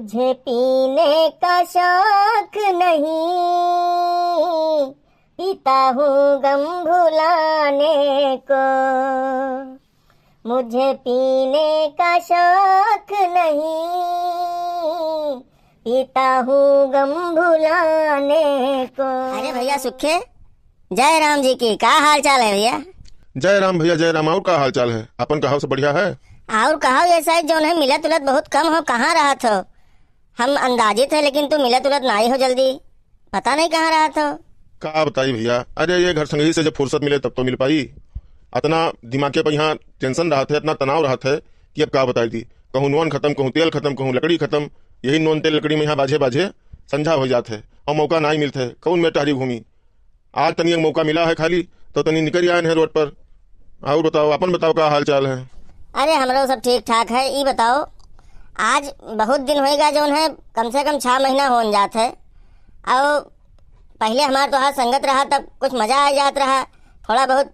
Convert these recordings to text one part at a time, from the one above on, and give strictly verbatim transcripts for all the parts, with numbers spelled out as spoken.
मुझे पीने का शौक नहीं, पीता हूँ गम भुलाने को। मुझे पीने का शौक नहीं, पीता हूँ गम भुलाने को। अरे भैया सुखे, जय राम जी की, का हाल चाल है भैया? जय राम भैया, जय राम। और का हाल चाल है? अपन कहाव, सब बढ़िया है? और कहाव, ये साइड जौन है, मिलत उलत बहुत कम हो, कहाँ रहत हो? हम अंदाजित है, लेकिन तू मिलत उलत नाई हो जल्दी, पता नहीं कहाँ रहत हो। का बताई भैया, अरे ये घर संगही से जब फुर्सत मिले तब तो मिल पाई। अतना दिमागे पर यहाँ टेंशन रहत है, अतना तनाव रहत है कि अब का बताई दी। कहूँ नोन खतम, कहूँ तेल खतम, कहूँ लकड़ी खतम। यही नोन तेल लकड़ी में यहाँ बाझे बाझे संझा हो जात है और मौका नाई मिलत है। कौन में टहरी घूमी? आज तनी एक मौका मिला है खाली, तो तनी निकल आए हैं रोड पर। और बताओ, अपन बताओ, का हाल चाल है? अरे, हमरो सब ठीक ठाक है। ई बताओ, आज बहुत दिन होएगा जौन है, कम से कम छह महीना होन जात है। और पहले हमार तोहार संगत रहा, तब कुछ मजा आ जात रहा, थोड़ा बहुत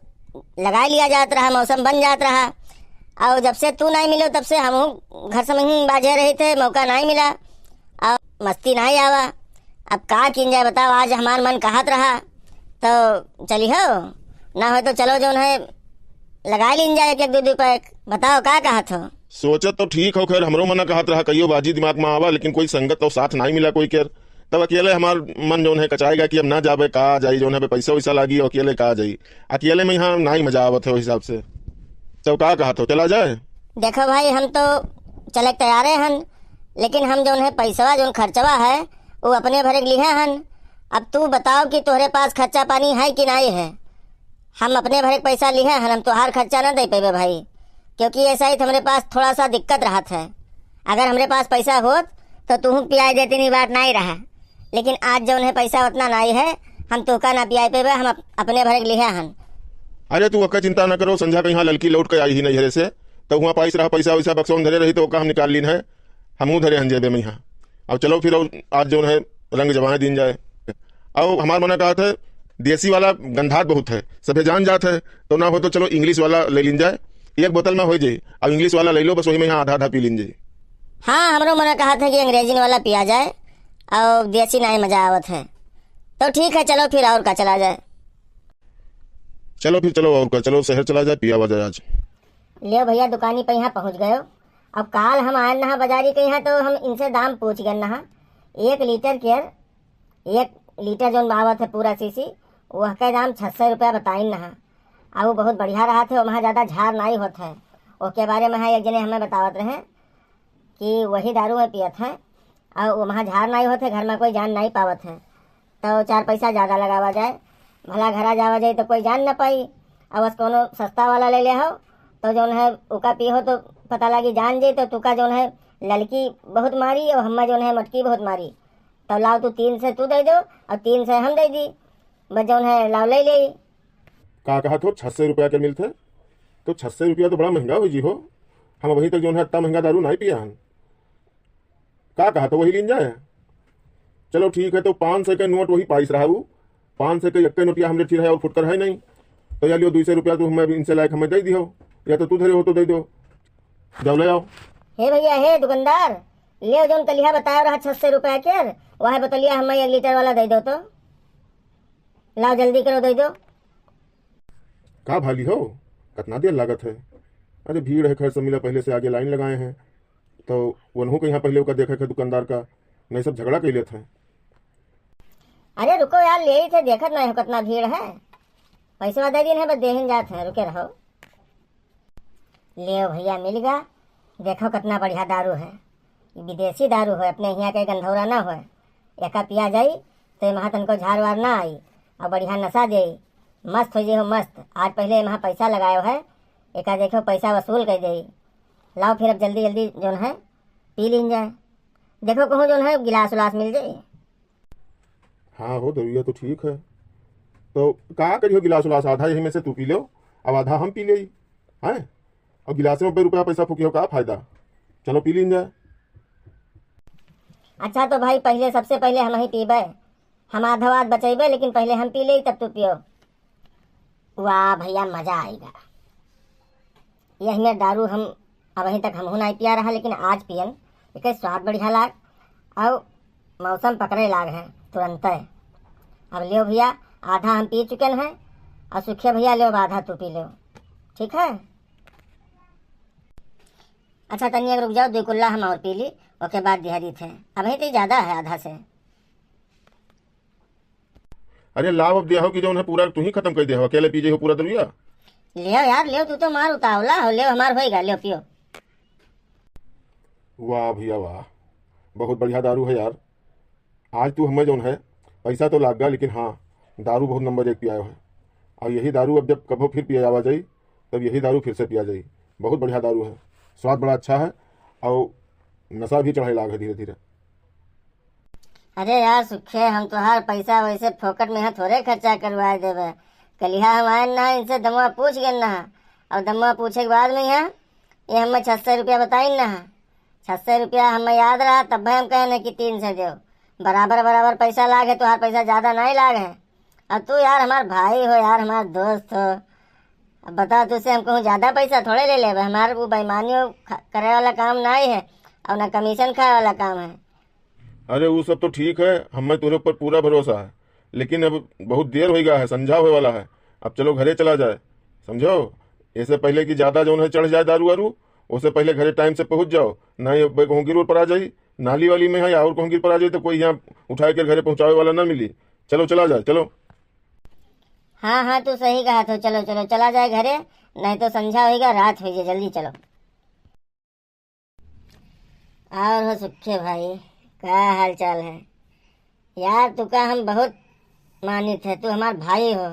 लगा लिया जात रहा, मौसम बन जात रहा। और जब से तू नहीं मिलो, तब से हम घर से वहीं बाझे रहे थे, मौका नहीं मिला। अब मस्ती नाहीं आवा। अब का कीन जाए बताओ, आज हमार मन कहत रहा तो चली हो, ना हो तो चलो जौन है लगा लीन जाए एक एक दो दो पैक। बताओ का कहत हो? सोचत तो ठीक हो, खैर हमरो मना कहत रहा, कहियो बाजी दिमाग में आवा, लेकिन कोई संगत और साथ नाहीं मिला कोई केर। तब अकेले हमार मन जौन है कचाएगा कि अब ना जाबे, का जाई, जौन है पैसा वैसा लागी और अकेले का जाई। अकेले में यहाँ नाहीं मजा आवत है हिसाब से। तब का कहत हो, चला जाए? देखो भाई, हम तो चले के तैयारे हन, लेकिन हम जौन है पैसवा, जौन खर्चवा है, वो अपने भरे के लिहे हन। अब तू बताओ कि तोहरे पास खर्चा पानी है कि नाहीं है। हम अपने भरे के पैसा लिहे हन, हम तोहार खर्चा ना दे पेबे भाई, क्योंकि ऐसा ही तो हमरे पास थोड़ा सा दिक्कत रहत है। अगर हमरे पास पैसा होत तो तू पियाई देती, नहीं बात नाहीं रहा, लेकिन आज जौन है पैसा उतना नाहीं है, हम तोका ना पियाई पेबे, हम अप-, अपने भरे के लिहे हन। अरे तू ओकर चिंता ना करो, संझा के यहाँ ललकी लौट के आई ही नैहरे से, तो वहाँ पाइस रहा पैसा वैसा बक्सों धरे रही तो ओका हम निकाल लीन है, हमहूँ धरे हन जेबे में यहाँ। अब चलो फिर और आज जौन है रंग जमाए दिन जाए। और हमार मना कहत है, देसी वाला गंधात बहुत है, सभे जान जात है, तो ना हो तो चलो इंग्लिश वाला ले लीन जाए, एक बोतल में हो जाए। अब इंग्लिश वाला ले लो, बस वही में यहाँ आधा आधा पी लीन जाए। हाँ, हमरो मना कहत है कि अंग्रेजी वाला पिया जाए, और देसी नाहीं मजा आवत है। तो ठीक है, चलो फिर और का चला जाए। चलो फिर, चलो और का, चलो शहर चला जाए, पिया हुआ जाए आज। लियो भैया, दुकानी पे यहाँ पहुँच गयो। अब काल हम आए नहा बाजारी के यहाँ, तो हम इनसे दाम पूछ गए नहा, एक लीटर के, एक लीटर जौन आवत है पूरा शीशी, वह के दाम छः सौ रुपया बताइन नहा। आ वो बहुत बढ़िया रहत है, वहाँ ज़्यादा झार नाहीं होत है। ओके बारे में है एक जने हमें बतावत रहे कि वही दारू में पियत है और वहाँ झार नाहीं होत है, घर में कोई जान नाहीं पावत है, तो चार पैसा ज़्यादा लगावा जाए, भला घरा जावा जाए तो कोई जान ना पाई। अब बस कोनो सस्ता वाला ले ले हो, तो जौन है उका पी हो तो पता लगी जान जाए, तो तुका जौन है ललकी बहुत मारी और हम्मा जौन है मोटकी बहुत मारी। तो लाओ तू तीन से तू दे दो और तीन से हम दे दी, बस जौन है लाओ ले ले। का कहत हो, छः सौ रुपया के मिलत है? तो छः सौ रुपया तो बड़ा महंगा हो जी हो, हम अभी तक जौन है इतना महंगा दारू नाहीं पिया हन। का कहत हो, वही लीन जाए? चलो ठीक है, तो पाँच सौ के नोट वही पाइस रहा, वो पाँच सौ के एक नोटिया हमरे ठिर है और फुटकर है नाहीं, तो या लियो दो सौ रुपया तो हमें इनसे लायक हमें दे दियो, या तो तू धरे हो तो दे दो, जाओ ले आओ। हे भैया, हे दुकानदार, ले जौन कलिहा बताया रहा छः सौ रुपया के, वह बोतलिया हमें एक लीटर वाला दे दो तो। लाओ जल्दी करो, दे दो। का भाली हो, कितना देर लागत है? अरे भीड़ है, खैर सब मिला पहले से आगे लाइन लगाए हैं, तो वनहू के यहाँ पहले ओका देखे के दुकानदार का, नहीं सब झगड़ा कर लेते हैं। अरे रुको यार, ले ही थे, देखत नहीं हो कितना भीड़ है। पैसवा दे दिन है, बस देहिन जात है, रुके रहो। लेव भैया, मिल गा। देखो कितना बढ़िया दारू है, ई विदेशी दारू है, अपने हियाँ के गंधौरा ना होए। एका पिया जाई तो एमा तनको झार वार ना आई और बढ़िया नशा देई, मस्त हो जे हो मस्त। आज पहले एमा पैसा लगायो है, एका देखो पैसा वसूल कर देई। लाओ फिर अब जल्दी जल्दी जौन है पी लीन जाए। देखो कहूँ जौन है गिलास उलास मिल जाई। हाँ हो, दरुइया तो ठीक है। तो का करियो, गिलास उलास आधा यही में से तू पी लो, अब आधा हम पी लेई, हैं? और गिलास में पे रुपया पैसा फूकियो, का फायदा? चलो पी लीन जाए। अच्छा तो भाई, पहले, सबसे पहले हम ही पीबे, हम आधा आध बचेबे, लेकिन पहले हम पी लेई, तब तू पियो। वाह भैया, मजा आएगा। यही में दारू हम अबहीं तक हमहू नाई पिया रहा, लेकिन आज पियन, एकर स्वाद बढ़िया लाग। अउ मौसम पकड़े लाग है तुरंतै। अब लेव भइया, आधा हम पी चुकेन है, अउ सुखे भइया लेव, आधा तू पी लेव, ठीक है? अच्छा, तनी एक रुक जाओ, दुइ कुल्ला हम अउर पी ली, ओके बाद दिहा दीत है। अबहीं तो ज्यादा है आधा से। अरे लाव, अब देहो कि जौन है पूरा तू ही खतम कर देहो, अकेले पी जेहो पूरा दरुइया। लेव यार, लेव, तू तो मार उतावला हो, लेव, हमार होइगा, लेव, पियो। वाह भइया वाह, बहुत बढ़िया दारू है यार। आज तू हमें जौन है, पैसा तो लाग गा, लेकिन हाँ, दारू बहुत नंबर एक पियायो है। अउ यही दारू अब जब कभो फिर पियावा जाई, तब यही दारू फिर से पिया जाई। बहुत बढ़िया दारू है, स्वाद बड़ा अच्छा है, अउ नशा भी चढ़े लाग है धीरे धीरे। अरे यार सुखे, हम तोहार पैसा वैसे फोकट में यहाँ थोड़े खर्चा करवाए देबे। कलिहा हम आए ना, इनसे दमवा पूछ गए ना, अउ दमवा पूछे के बाद में यहाँ ये हमें छह सौ रुपया बताइन ना। छह सौ रुपया हमें याद रहा, तब हम कहे ना कि तीन सौ देव। बराबर बराबर पैसा लाग है, तोहार पैसा ज्यादा नहीं लाग है। अउ तू यार हमार भाई हो यार, हमार दोस्त हो। अब बता, तुझसे हम कहूँ ज्यादा पैसा थोड़े ले लेबे। हमार वो बेईमानी हो, ख-, करे वाला काम नहीं है, अउ ना कमीशन खाए वाला काम है। अरे वो सब तो ठीक है, हमें तोरे ऊपर पूरा भरोसा है, लेकिन अब बहुत देर होइ गा है, संझा होए वाला है। अब चलो घरे चला जाए, समझो। ऐसे पहले कि ज्यादा जौन है चढ़ जाए दारू वारू, उससे पहले घरे टाइम से पहुँच जाओ, नहीं अब कहूँ गिर उर पड़ा जाई, नाली वाली में है या अउर कहूँ गिर पड़ा जाई तो कोई यहाँ उठाए के घरे पहुँचावे वाला ना मिली। चलो चला जाए, चलो। हाँ हाँ, तू सही कहत हो, चलो चलो चला जाए घरे, नहीं तो संझा होइगा, रात होइ जाए, जल्दी चलो। अउर हो सुखे भाई, का हाल चाल है? यार तुका हम बहुत मानित है, तू हमार भाई हो,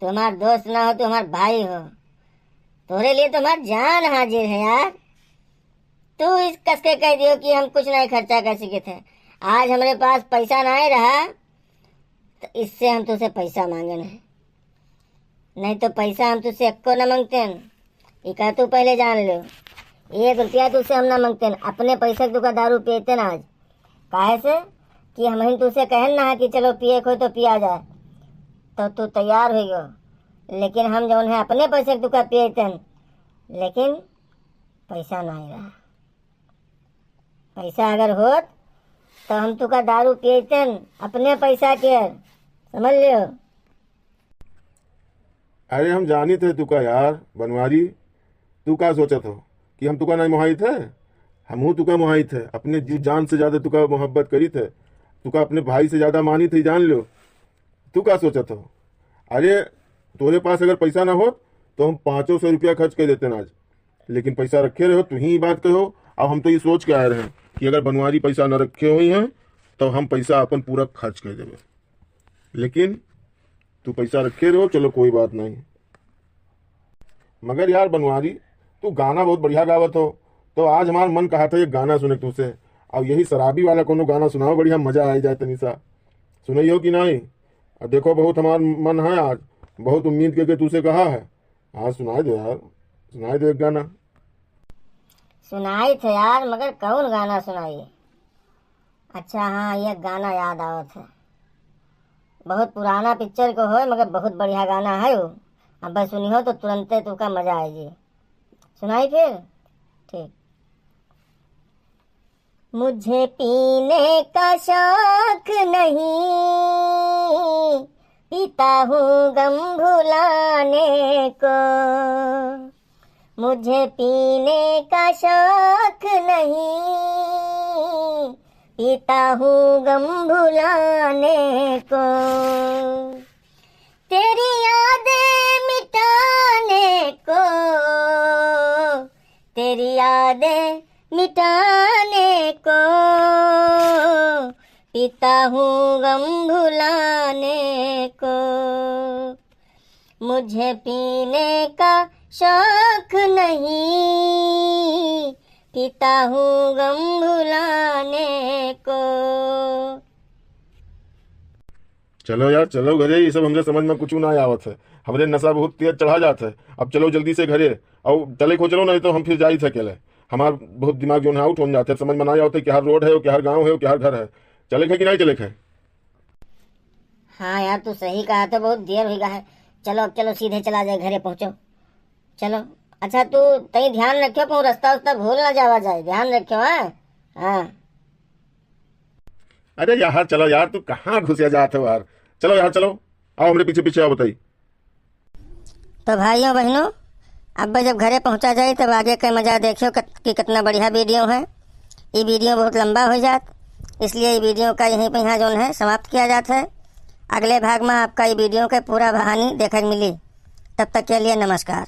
तू हमार दोस्त ना हो, तू हमार भाई हो। तोरे लिए तो हमार जान हाजिर है यार। तू इस कस के कह दियो कि हम कुछ नहीं खर्चा कर सके थे। आज हमरे पास पैसा नहीं रहा, तो इससे हम तुझसे पैसा मांगे नहीं। नहीं तो पैसा हम तुझसे एक्को न मांगतेन। इका तू पहले जान ले, एक रुपया तुझसे हम ना मांगतेन, अपने पैसे के तुका दारू पियतेन आज। काहे से कि हम ही तुझसे कहन ना कि चलो पिए को तो पिया जाए, तो तू तैयार हो गयो। लेकिन हम जौन है अपने पैसे के तुका पियतेन, लेकिन पैसा नहीं रहा। पैसा अगर होत तो हम तुका दारू पियतेन अपने पैसा के, समझ लियो। अरे हम जानित है तुका यार बनवारी, तू का सोचत हो कि हम तुका नहीं मोहाइत है? हमहू तुका मोहाइत है, अपने जी जान से ज्यादा तुका मोहब्बत करित है, तुका अपने भाई से ज्यादा मानित है, जान लो। तू का सोचत हो? अरे तोरे पास अगर पैसा ना होत तो हम पाँचों सौ रुपया खर्च कर देतेन आज, लेकिन पैसा रखे रहो, तू ही बात कहो। अब हम तो ये सोच के आए रहे कि अगर बनवारी पैसा न रखे हुई हैं तो हम पैसा अपन पूरा खर्च कर देबे, लेकिन तू पैसा रखे रहो, चलो कोई बात नहीं। मगर यार बनवारी, तू गाना बहुत बढ़िया गावत हो, तो आज हमार मन कहा था एक गाना सुने तुझसे। अब यही शराबी वाला कोनो गाना सुनाओ, बढ़िया मजा आ जाए तनी सा। सुनइयो कि नहीं? अब देखो बहुत हमार मन है आज, बहुत उम्मीद करके तुझसे कहा है, आज सुनाई दे यार, सुनाई दे एक गाना। सुनाई थे यार, मगर कौन गाना सुनाई? अच्छा हाँ, ये गाना याद आवत है, बहुत पुराना पिक्चर को होय, मगर बहुत बढ़िया गाना है वो। अब बस सुनिहो तो तुरंते तुका मजा आएगी। सुनाई फिर? ठीक। मुझे पीने का शौक नहीं, पीता हूँ गम भुलाने को। मुझे पीने का शौक नहीं, पीता हूँ गम भुलाने को। तेरी यादें मिटाने को, तेरी यादें मिटाने को, पीता हूँ गम भुलाने को। मुझे पीने का शौक नहीं, पीता हूँ गम भुलाने को। चलो यार, चलो घरे, ये सब हमरे समझ में कुछ ना आवत है। हमरे नशा बहुत तेज चढ़ा जात है। अब चलो जल्दी से घरे, अउ चले को चलो, नहीं तो हम फिर जाई थे अकेले। हमार बहुत दिमाग जो है आउट हो जाते है, समझ में ना आवत है, क्या रोड है, क्या गाँव है, क्या घर है, चले है कि नहीं चले है। हाँ यार, तू सही कहा, तो बहुत देर हो गया है। चलो, अब चलो, सीधे चला जाए, घरे पहुँचो। चलो, अच्छा, तू तई ध्यान रखियो, कहूँ रास्ता उस्ता भूल ना जावा जाए, ध्यान रखियो, हाँ? हाँ। अरे यार, चलो यार, तू कहाँ घुसिया जात हो यार? चलो यार, चलो, आओ हमरे पीछे पीछे आओ, बताई। तो भाइयों बहनों, अब जब घरे पहुँचा जाए, तब आगे का मजा देखियो कत-, कि कितना बढ़िया वीडियो है। ये वीडियो बहुत लंबा हो जात, इसलिए ये वीडियो का यहीं पे यहाँ जौन है समाप्त किया जात है। अगले भाग में आपका ये वीडियो के पूरा कहानी देखे के मिली। तब तक के लिए नमस्कार।